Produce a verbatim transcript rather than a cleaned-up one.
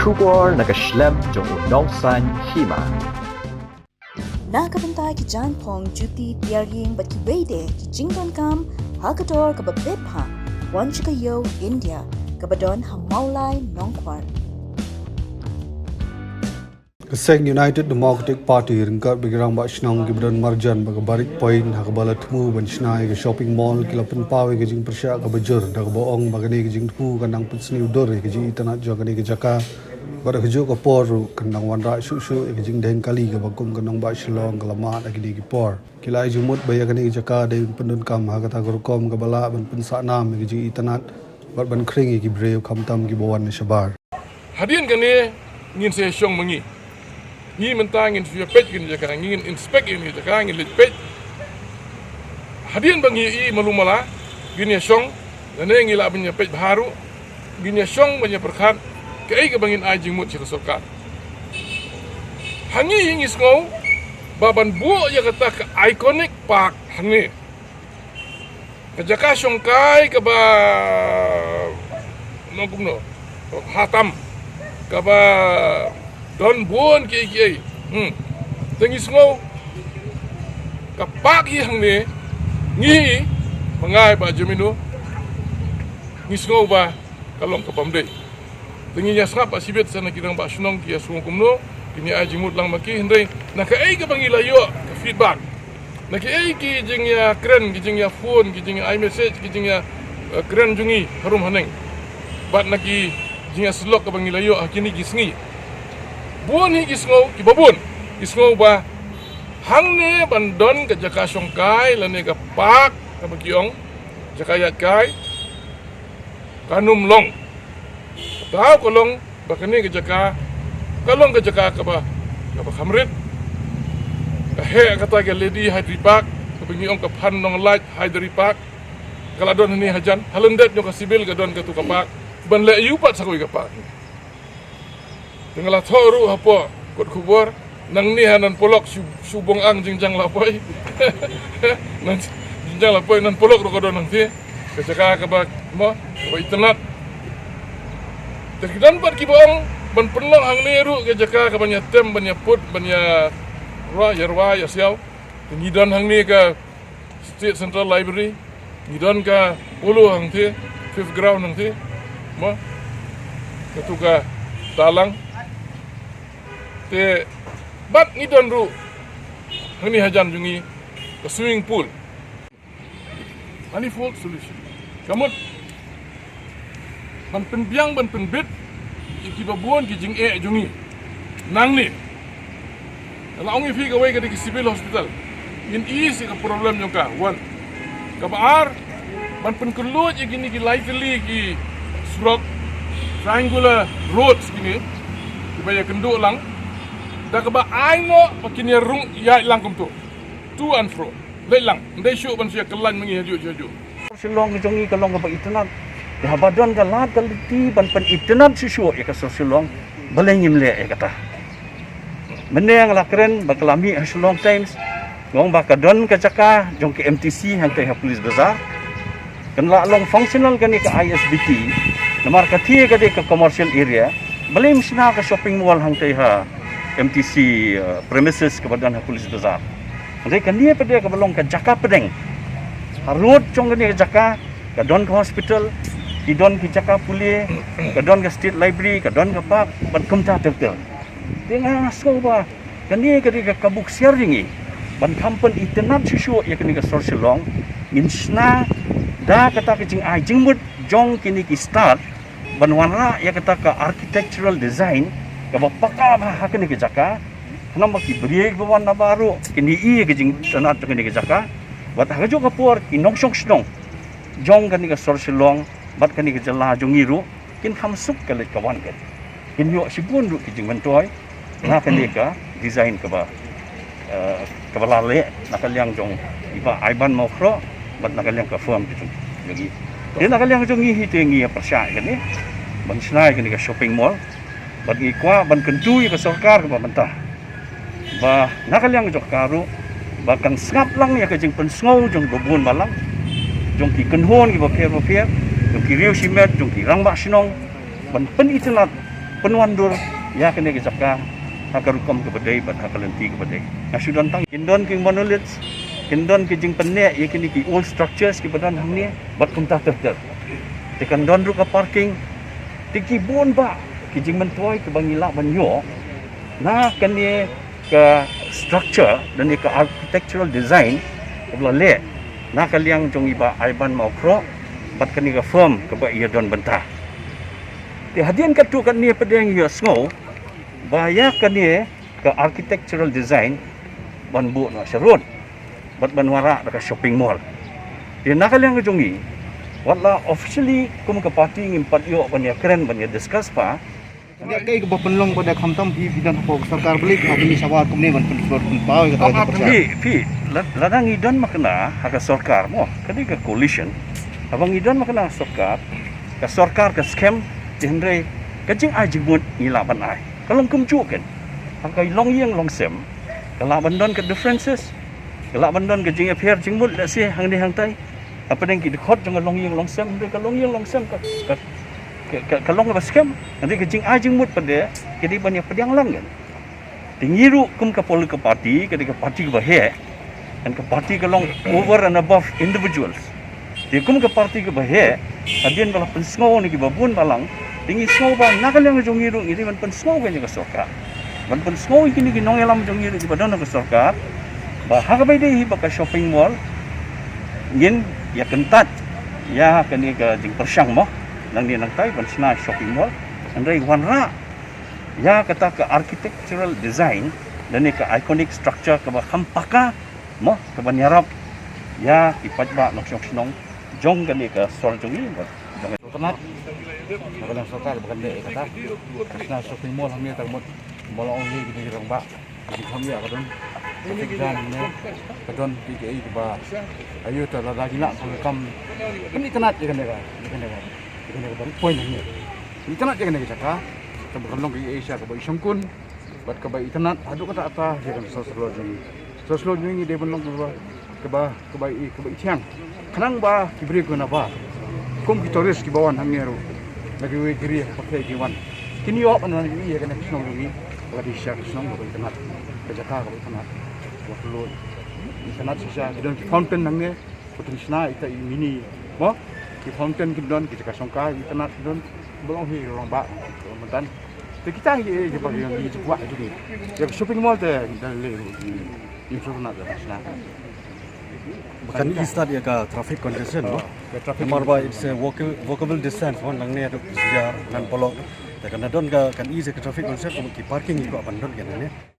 Khubor na ka shlem jong u nongsan hima. Na ka bynta ki jaiñphong, juti, tiar ïing bad kiwei de ki jingdonkam ha ka dor kaba bit bha, wan sha ka Ïew India kaba don ha Mawlai Nongkwar. Ka seng United Democratic Party ryngkat bad ki rangbah shnong kiba don marjan bad ka Barik Point ha kaba la thmu ban shna ïa ka shopping mall ki la pynpaw ïa ka jingpyrshah kaba jur da kaba ong ba kane ka jingthmu kan nang pynsniew dur ïa ka jingitynnad jong kane ka jaka. Bad ha kajuh ka por ruh kan nang wanrah shuh shuh ïa ka jingdheng kali kaba kum ka nongbah Shillong ka la mad ha kine ki por. Ki la ai jingmut ba ïa kane ka jaka dei ban pyndonkam ha kata ka rukom kaba lah ban pynsahnam ïa ka jingitynnad bad ban khring ïa ki briew khamtam kiba wan na shabar. Hadien kane ngin sa ïa shong ma ngi. Ngi mynta ngin sa ïa peit kane ka jaka, ngin inspect ïa kane ka jaka, ngin leit peit. Hadien ba ngi ïohi malu mala, ngin ïa shong, lane ngi lah ban ïa peit bha ruh, ngin ïa shong ban ïa pyrkhat kaei kaba ngin ai jingmut sha ka sorkar. Ha ngi ngi sngew ba ban buh ïa kata ka iconic park hangne, ka jaka shongkai kaba, nongkumno, hatam, kaba don bun kiei kiei. Hmm. Te ngi sngew ka park hi hangne, ngi, ma nga bad Jemino, ngi sngew ba ka long ka bym dei. Te ngin ïa sngap ha shibit sa na ki rangbah shnong ki ïa sngew kumno, kin ïa ai jingmut lang ma ki, hynrei na kaei kaba ngi la ïoh ka feedback, na kiei ki jingïakren, ki jingïaphone, ki jingïa ai message, ki jingïa, eh, kren jong ngi harum haneng, bad na ki jingïasyllok kaba ngi la ïoh ha kine ki sngi, bun hi ki sngew, kiba bun ki sngew ba hangne ban don ka jaka shongkai lane ka park kaba ki ong jaka ïaid kai, kan ym long. Tang ka long ba kane ka jaka ka long ka jaka kaba, kaba kham rit. Ka heh kata ka Lady Hyderabad Park, kaba ngi ong ka Phan Nonglait Hyderabad Park, ka la don hangne hajan, ha lyndet jong ka Civil ka don katu ka park, ban leh ïa u pat sa kawei ka park. Te nga la thoh ruh hapoh kot khubor, nangne ha Nan Polok shu, shu bong ang jingjang la poi. Nan, jingjang la poi, Nan Polok ruh ka don hangtei. Ka jaka kaba, mo, kaba itynnad. Te ki don pat kiba ong ban pynlong hangne ruh ka jaka kaban ïa tem, ban ïa put, ban ïa rwai, ïa rwai, ïa siaw. Te ngi don hangne ka State Central Library, ngi don ka Polo hangtei, Fifth Ground hangtei, mo, katu ka Talang. Te bad ngi don ruh hangne hajan jong ngi ka swimming pool. Manifold solution. Ka mut ban pynbiang, ban pynbit ïa kiba bun ki jingeh jong ngi nangne. Nga la ong ïa phi, kawei ka dei ka Civil Hospital. Ngin ïohi ïa ka problem jong ka, one. Kaba ar, ban pynkylluid ïa kine ki lai tylli ki surok, triangular roads kine, kiba ïakynduh lang, da kaba ai noh ba kin ïarung ïaid lang kumto, to and fro. Leit lang, ym dei shuh ban shu ïa kyllain ma ngi hajuh hajuh. Sor Shillong ka jong ngi ka long kaba itynnad. Te haba don ka lad ka lynti ban pynitynnad shuh shuh ïa ka sor Shillong, balei ngim leh ïa kata? Mynne nga la kren bad ka la mih ha Shillong Times, nga ong ba ka don ka jaka jong ka M T C hangtei ha Police Bazar. Kan lah long functional kane ka I S B T, namar ka thie ka dei ka commercial area, balei ym shna ka shopping mall hangtei ha M T C, eh, premises kaba don ha Police Bazar. Hynrei kane pat de kaba long ka jaka pdeng. Harud jong kane ka jaka, ka don ka hospital, ki don ki jaka pule, ka don ka state library, ka don ka park, bad kumta ter ter. Te nga sngew ba kane ka dei ka kabu ksiar jong ngi ban kham pynitynnad shuh shuh ïa kane ka sor Shillong. Ngin shna da kata ka jingai jingmut jong kine ki stad ban wanrah ïa kata ka architectural design kaba paka bha ha kane ka jaka. Namar ki briew kiba wan na baroh kin ïohi ïa ka jingitynnad jong kane ka jaka. Bad ha kajuh ka por ki nongshong shnong jong kane ka sor Shillong bad kane ka jylla jong ngi ruh kin kham suk ka leit ka wan ka. Kin ïoh shibun ruh ki jingmyntoi na kane ka design kaba, eh, kaba la leh na ka liang jong i Bah Aiban Mawkhroh bad na ka liang ka firm ka jong, jong i. Te na ka liang jong ngi hi te ngi ïa pyrshah ïa kane ban shna ïa kane ka shopping mall. Bad ngi kwah ban kyntu ïa ka sorkar kaba mynta ba na ka liang jong ka ruh ba kan sngap lang ïa ka jingpynsngew jong kiba bun balang, jong ki kynhun kiba pher ba pher, jong ki riew shimet, jong ki rangbah shnong, ban pynitynnad pynwandur ïa kane ka jaka ha ka rukom kaba dei bad ha ka lynti kaba dei. Nga shu don tang, kin don ki monoliths, kin don ki jingpynneh ïa kine ki old structures kiba don hangne bad kumta ter ter. Te kan don ruh ka parking. Te ki bun bah ki jingmyntoi kiba ngi lah ban ïoh na kane ka structure lane ka architectural design kaba la leh na ka liang jong i Bah Aiban Mawkhroh bad kane ka firm kaba ïa don bynta. Te hadien katto katne pat ngi ïohsngew ba ïa kane ka architectural design ban buh noh sha road bad ban wanrah da ka shopping mall. Te na ka liang ka jong ngi, wat la officially kum ka party ngim pat ïoh ban ïakren ban ïa discuss pat. Ïa kaei kaba pynlong ba da khamtam phi phi don hapoh ka sorkar, balei phi hap ban ïa shawar kumne ban pyn-, ban pynpaw ïa kata ka pyrshah? Phi, phi, la-, lada ngi don makna ha ka sorkar mo, ka dei ka coalition. Haba ngi don makna ha ka sorkar, ka sorkar ka skhem, te hynrei ka jingai jingmut ngi lah ban ai. Ka long kumjuh kein. Ha ka longïing longsem, ka lah ban don ka differences, ka lah ban don ka jingïapher jingmut lehse hangne hangtai. Hapdeng ki dkhot jong ka longïing longsem, hynrei ka longïing longsem ka, ka, ka, ka, ka long kaba skhem, hynrei ka jingai jingmut pat de ka dei ban ïa pdiang lang kein. Te ngi ruh kum ka political party, ka dei ka party kaba heh, and ka party ka long over and above individuals. Te kum ka party kaba heh, hadien ba la pynsngew na kiba bun balang, te ngi sngew ba na ka liang jong ngi ruh ngi dei ban pynsngew ïa ka sorkar. Ban pynsngew ïa kine ki nongïalam jong ngi ruh kiba don ha ka sorkar ba ha kaba ïadei hi bad ka shopping mall ngin ïa kyntait ïa kane ka jingpyrshang mo, nangne nangtai ban shna shopping mall. Hynrei wanrah ïa kata ka architectural design lane ka iconic structure kaba kham paka mo, kaban ïarap ïa ki paidbah nongshong shnong jong kane ka sor jong ngi. Itynnad, na ka liang sorkar ba kan leh ïa kata. Ka shna shopping mall hangne, tang mut ba long hi kine ki rangbah. Ki kham ïa ka don. Traffic jam ne, ka don kiei kiei kiba, aïu te lada ngi lah ban kam. Kan itynnad ïa kane ka, ïa kane ka, ïa kane ka point hangne. Itynnad ïa kane ka jaka. Kaba kan long ka Asia kaba i shongkun. Bad kaba itynnad haduh katta katta ïa ka soslo jong ngi. Soslo jong ngi dei ban long kaba, kaba, kaba i, kaba i thiang. Khnang ba ki briew ki na ba, kum ki tourist kiba wan hangne ruh na kiwei ki ri ha pyrthei ki wan, kin ïoh ban wan ïa kane ka shnong jong ngi. Kaba dei shisha ka shnong kaba itynnad, ka jaka kaba itynnad. Kaba kylluid, itynnad shisha. Ki don ki fountain hangne, ba kin shna ita i mini, mo, ki fountain ki don, ki jaka shongkai itynnad ki don. Ba long hi rangbah, rangbah. Te kita hi, eh, jaka ki, ki jaka ki, ïa ka shopping mall te da leh ruh i improve na da shna. Ba kan ease ïa ka traffic congestion mo. Ka traffic. Namar ba it's a walkable, walkable distance mo, nangne haduh Jynjar, Nan Polok. Te kan don ka, kan ease ïa ka traffic congestion, ki parking ki kwah ban don hangne.